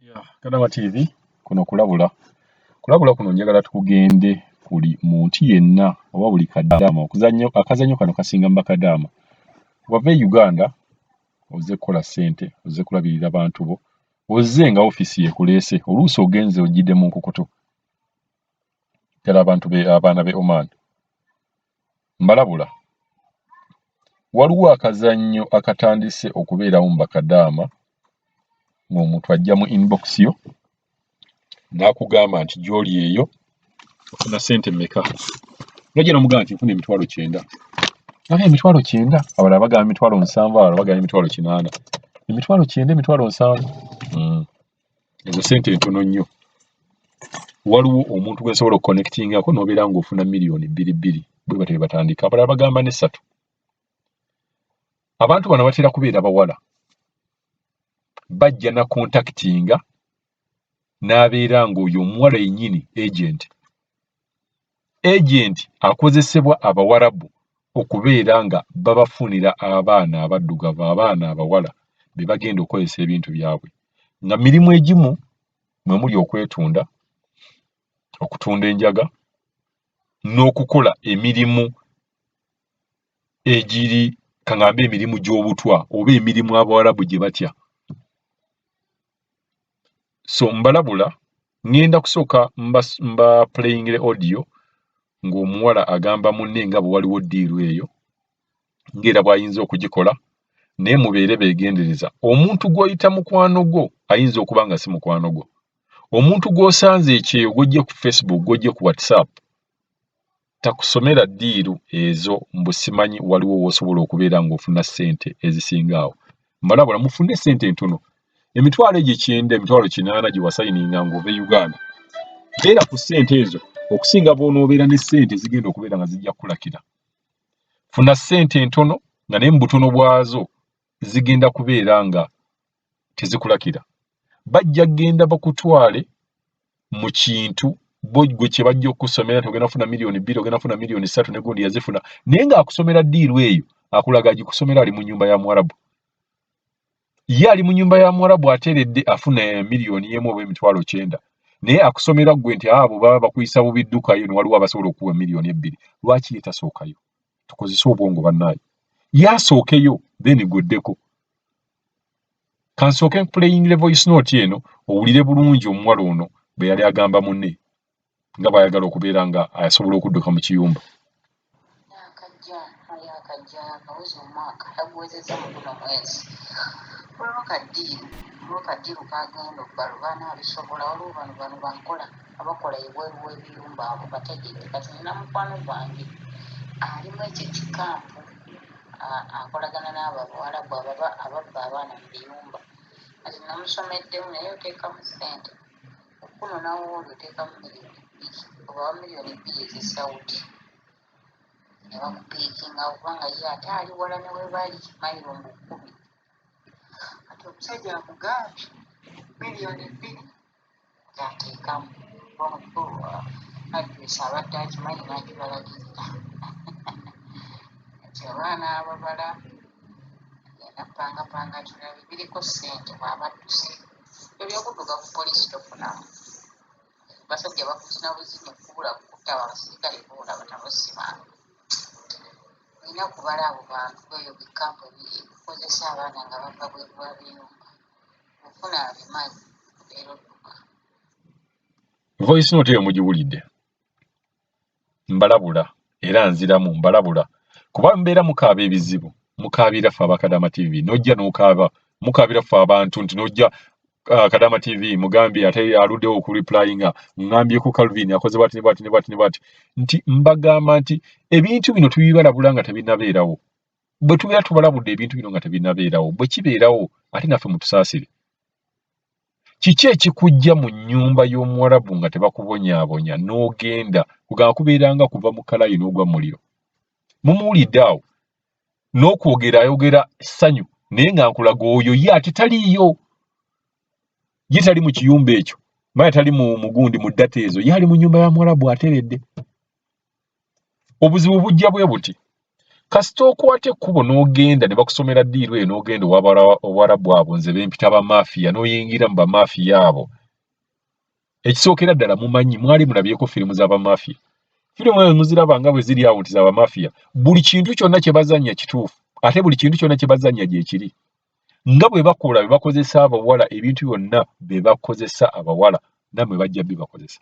Yeah, Kadama TV kuno kulabula. Kulabula kuno njagala tukugende buli muntu yenna oba buli kadaama okuzannyo akazannyo kano kasinga mu bakadaama. Wava e Uganda ozze kukola ssente, ozze kulabirira bantu bo, ozze nga ofiisi yekuleese, oluusi ogenze ojjidde mu nkukutu. Ddala abantu be abaana b'e Oman. Mbalabula, waliwo akazannyo akatandise okubeerawo mu bakadaama ng'omuntu ajja mu inbox yo n'akugamba nti gy'oli eyo ofuna ssente mmeka? N'ojja n'omugamba nti nfuna 90,000. Naye 90,000, abalala bagamba 70,000, abalala bagamba 80,000. 90,000, 70,000. Ezo ssente ntono nnyo. Waliwo omuntu gwe nsobola okuconnectingako n'obeera ng'ofuna miliyoni bbiri bbiri, bwe batyo bwe batandika. Abalala bagamba n'essatu. Abantu bano batera kubeera bawala. Bajja na contactinga n'abeera ng'oyo omuwala yennyini agent. Agent akozesebwa Abawarabu okubeera nga babafunira abaana abaddugavu, abaana abawala be bagenda okukozesa ebintu byabwe. Nga mirimu egimu mwe muli okwetunda, okutunda enjaga n'okukola emirimu egiri ka ŋŋambe emirimu gy'obutwa oba emirimu Abawarabu gye batya. So mbalabula ŋŋenda kusooka mba playingire audio ng'omuwala agamba munne nga bwe waliwo deal eyo ng'era bw'ayinza okugikola naye mubeere beegendereza. Omuntu gw'oyita mukwano gwo ayinza okuba nga si mukwano gwo. Omuntu gw'osanze ekyeyo gw'oggye ku Facebook, gw'oggye ku WhatsApp takusomera deal ezo mbu simanyi waliwo w'osobola okubeera ng'ofuna ssente ezisinga awo. Mbalabula mufune ssente entono. 90,000, 80,000 gye wasayininga ng'ova e Uganda. Beera ku ssente ezo okusinga bw'onoobeera ne ssente ezigenda okubeera nga zijja kukulakira. Funa ssente entono nga naye mu butono bwazo zigenda kubeera nga tezikulakira. Bajja kugenda bakutwale mu kintu bo ggwe kye bajja okukusomera nti ogenda kufuna miliyoni 2, ogenda kufuna miliyoni 3 ne gundi yazifuna naye ng'akusomera deal eyo akulaga agikusomera ali mu nnyumba ya Muwarabu. Ye ali mu nnyumba ya Muwarabu ateredde afuna miliyoni 1 oba 90,000 naye akusomera ggwe nti abo baba bakuyisa bubi ddukayo ne waliwo abasobola okukuwa miliyoni 2. Lwaki ye tasookayo? Tukozese obwongo bannaaye. Ye asookeyo then ggwe oddeko. Ka nsooke nkuplayingire voice note eno owulire bulungi omuwala ono bwe yali agamba munne nga bw'ayagala okubeera nga asobola okudduka mu kiyumba. Yakajja yakajja yakaweza omwaka yaguwezezza mu guno mwezi. Waliwo ka deal, waliwo ka deal kagenda okuba baana abisobola. Waliwo bano bakola abakola ebweru w'ebiyumba abo bategedde. Kati nina mukwano gwange alimu ekyo ekikampu akolagana n'abo Abawarabu ababba abaana mu biyumba. Kati namusomeddemu naye oteekamu ssente okunonawo oli oteekamu miliyoni 2 obawa miliyoni 2 ez'e Saudi ne bakupickinga kubanga ye ate ali wala ne we bali mayiro mbu 10. Kati omusajja amugambye miliyoni 2 z'ateekamu address abadde akimanyi n'agibalagirira. Kati abaana ababala agenda ppangapanga tulabe biriko ssente bw'aba adduse. Ebyokudduka ku poliisi tofunamu. Basajja bakuzina buzinyi kubula kukutta abasirikale boolaba nabo si bangu. Olina kubala abo bantu eyo bikampu ebikozesa abaana nga bava bweru wa biyumba. Ofuna abimanyi obeera odduka. Voice note eyo mugiwulidde. Mbalabula era nziramu mbalabula kuba mbeera mukaaba ebizibu mukaabira ffe aba Kadama TV n'ojja n'okaaba mukaabira ffe abantu nti n'ojja Kadama TV mugambye ate aluddewo okureplyinga ŋŋambyeko Calvin akoze bw'ati ne bw'ati ne bw'ati ne bw'ati nti mbagamba nti ebintu bino tubibalabula nga tebinnabeerawo. Bwe tubeera tubalabudde ebintu bino nga tebinnabeerawo, bwe kibeerawo ate naffe mutusaasire. Kiki ekikuggya mu nnyumba y'Omuwarabu nga tebakubonyaabonya n'ogenda kugamba kubeera nga kuva mu kkalaayi n'ogwa mu muliro? Mumuwulidde awo n'okwogera ayogera ssanyu naye nga nkulaga oyo ye ate taliiyo. Ye tali mu kiyumba ekyo, manya tali mu mugundi mu data ezo, ye ali mu nnyumba ya Muwarabu ateredde. Obuzibu bujja bwe buti. Kasita okwata ekkubo n'ogenda ne bakusomera ddiiru eyo n'ogenda ow'Abawarabu abo, nze bempita bamafiya, n'oyingira mu bamafiya abo. Ekisookera ddala mumanyi, mwali mulabyeko firimu z'abamafiya. Firimu ezo muziraba nga bwe ziri awo nti z'abamafiya. Buli kintu kyonna kye bazannya kituufu, ate buli kintu kyonna kye bazannya gye kiri. Nga bwe bakola, bwe bakozesa abawala, ebintu byonna bye bakozesa abawala, nammwe bajja bibakozesa.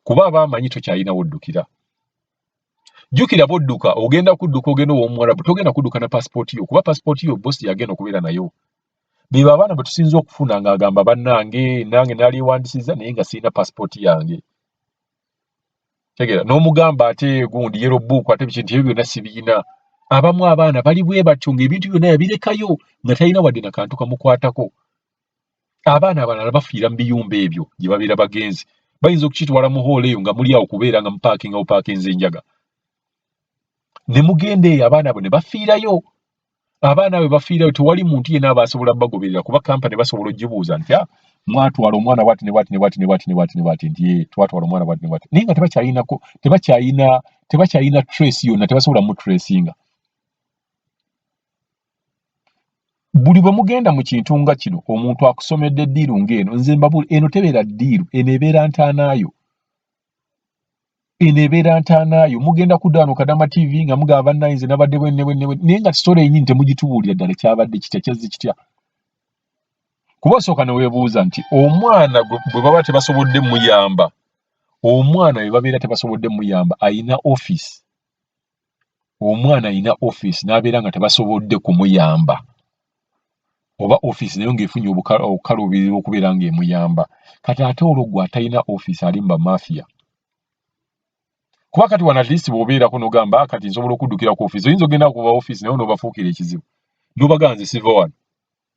Kuba aba amanyi tokyalina w'oddukira. Jjukira bw'odduka, ogenda kudduka ogenda ow'Omuwarabu, togenda kudduka na paasipooti yo, kuba paasipooti yo bosi y'agenda okubeera nayo. Beebo abaana bwe tusinze okufuna ng'agamba bannange nange naalyewandiisizza naye nga sirina paasipooti yange. Tegeera n'omugamba ate gundi yellow book ate biki nti ebyo byonna sibiyina. Abamu abaana bali bwe batyo ng'ebintu byonna yabirekayo nga talina wadde na kantu kamukwatako. Abaana abalala bafiira mu biyumba ebyo gye babeera bagenze. Bayinza okukitwala mu hall eyo nga muli awo kubeera nga mupaakinga bupaakinzi enjaga. Ne mugenda eyo abaana abo ne bafiirayo. Abaana abo bafiirayo tewali muntu yenna aba asobola bagoberera kuba kampani basobola ogibuuza nti ah, mwatwala omwana bwati ne bwati ne bwati ne bwati ne bwati ne bwati nti ee twatwala omwana bwati ne bwati naye nga tebakyayinako tebakyayina tebakyayina trace yonna tebasobola mutracinga. Buli bwe mugenda mu kintu nga kino omuntu akusomedde ddiiru ng'eno nze mbabuulira eno tebeera ddiiru eno ebeera ntaanaayo. Eno ebeera ntaanaayo mugenda kudda wano Kadama TV nga mugamba bannaye nze nabadde bwe ne bwe ne bwe naye nga sitole yennyini temugitubuulira ddala kyabadde kitya kyazze kitya. Kuba osooka ne weebuuza nti omwana bwe baba tebasobodde muyamba omwana bwe babeera tebasobodde muyamba ayina ofiisi omwana alina ofiisi n'abeera nga tebasobodde kumuyamba oba ofiisi nayo ng'efunye okukaluubirirwa okubeera ng'emuyamba kati ate olwo gwe atalina ofiisi ali mu bamafiya kuba kati wano at least bw'obeerako n'ogamba ah, kati nsobola okuddukira ku ofiisi oyinza ogenda kuva ofiisi naye n'obafuukira ekizibu n'obagamba nze siva wano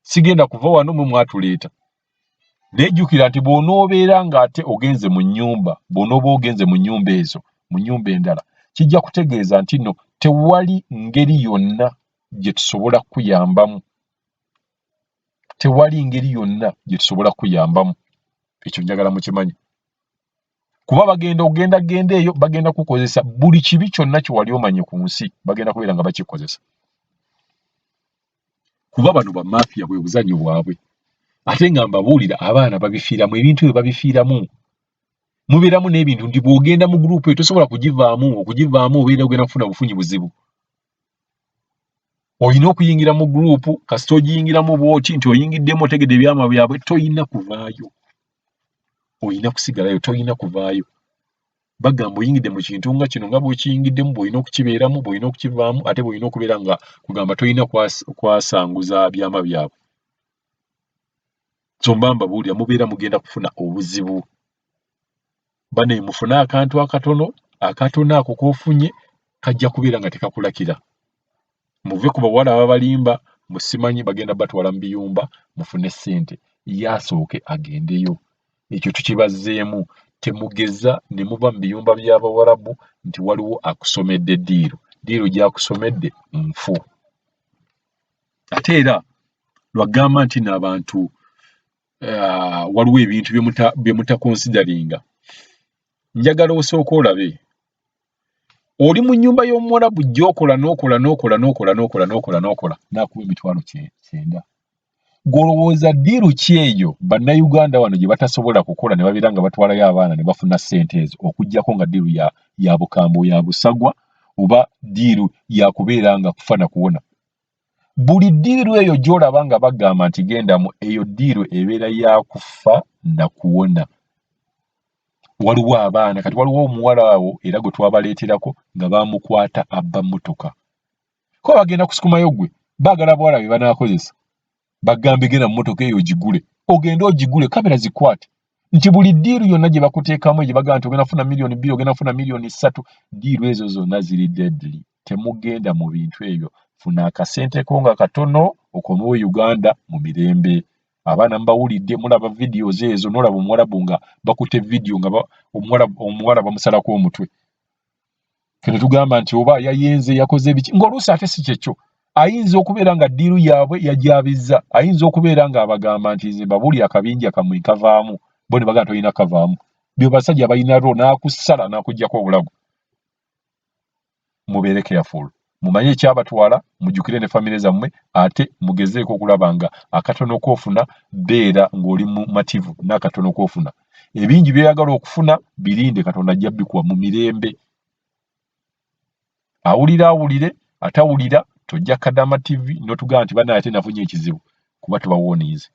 sigenda kuva wano mwe mwatuleeta naye jjukira nti bw'onoobeera ng'ate ogenze mu nnyumba bw'onooba ogenze mu nnyumba ezo mu nnyumba endala kijja kutegeeza nti nno tewali ngeri yonna gye tusobola kukuyambamu tewali ngeri yonna gye tusobola kukuyambamu ekyo njagala mukimanye kuba bagenda ogenda genda eyo bagenda kukozesa buli kibi kyonna kye wali omanyi ku nsi bagenda kubeera nga bakikozesa kuba bano bamafiya bwe buzannyo bwabwe ate nga mbabuulira abaana babifiiramu ebintu ebyo babifiiramu mubeeramu n'ebintu nti bw'ogenda mu gurupu eyo tosobola kugivaamu okugivaamu obeera ogenda kufuna bufunyi buzibu olina okuyingira mu gurupu kasita ogiyingiramu bwoti nti oyingiddemu otegedde ebyama byabwe toyina kuvaayo olina kusigalayo toyina kuvaayo bagamba oyingidde mu kintu nga kino nga bw'okiyingiddemu bw'olina okukibeeramu bw'olina okukivaamu ate bw'olina okubeera nga kugamba tolina kwasanguza byama byabwe so mba mbabuulira mubeera mugenda kufuna obuzibu bane mufune akantu akatono akatono ako k'ofunye kajja kubeera nga tekakulakira muve ku bawala ababalimba musimanyi bagenda batwala mu biyumba mufune ssente ye asooke agendeyo ekyo tukibazzeemu temugeza ne muva mu biyumba by'abawarabu nti waliwo akusomedde ddiiru ddiiru gy'akusomedde nfu ate era lwagamba nti no abantu waliwo ebintu bye mutakonsidaringa njagala osooke olabe oli mu nnyumba y'omuwarabu gy'okola n'okola n'okola n'okola n'okola n'okola n'okola n'akuwa emitwalo kyenda gw'olowooza ddiiru ki eyo bannayuganda wano gye batasobola kukola ne babeera nga batwalayo abaana ne bafuna ssente ezo okuggyako nga ddiiru ya, ya bukambwe ya busagwa oba ddiiru ya kubeera nga kufa na kuwona buli ddiiru eyo gy'olaba nga bagamba nti gendamu eyo ddiiru ebeera ya kufa na kuwona waliwo abaana kati waliwo omuwala awo era gwe twabaleeterako nga bamukwata abba mmotoka kuba bagenda kusukumayo gwe baagala abawala be banaakozesa bagambe genda mu mmotoka eyo ogigule ogende ogigule kamera zikwate nti buli ddiiru yonna gye bakuteekamu gye bagamba nti ogenda kufuna miliyoni 2 ogenda kufuna miliyoni 3 ddiiru ezo zonna ziri deadly temugenda mu bintu ebyo funa akasente ko nga katono okomewo Uganda mu mirembe abaana mbawulidde mulaba videos ezo nolaba omuwarabu nga bakutte video nga omuwala bamusalako omutwe ffe ne tugamba nti oba yayenze yakoze biki ng'oluusi ate si kyekyo ayinza okubeera nga ddiiru yaabwe yajabizza ayinza okubeera ng'abagamba nti nze mbabuulira akabinja kammwe nkavaamu bo ne bagamba tolina kavaamu byo basajja balina ro n'akusala n'akuggyako obulago mubeere careful. Mumanye ekyabatwala, mujjukire ne famire zammwe, ate mugezeeko okulaba nga akatono k'ofuna beera ng'oli mumativu n'akatono k'ofuna. Ebingi by'oyagala okufuna birinde, Katonda ajja bikuwa mu mirembe. Awulira awulire, atawulira tojja Kadama TV n'otugamba nti bannange ate nafunye ekizibu, kuba tubawooninze.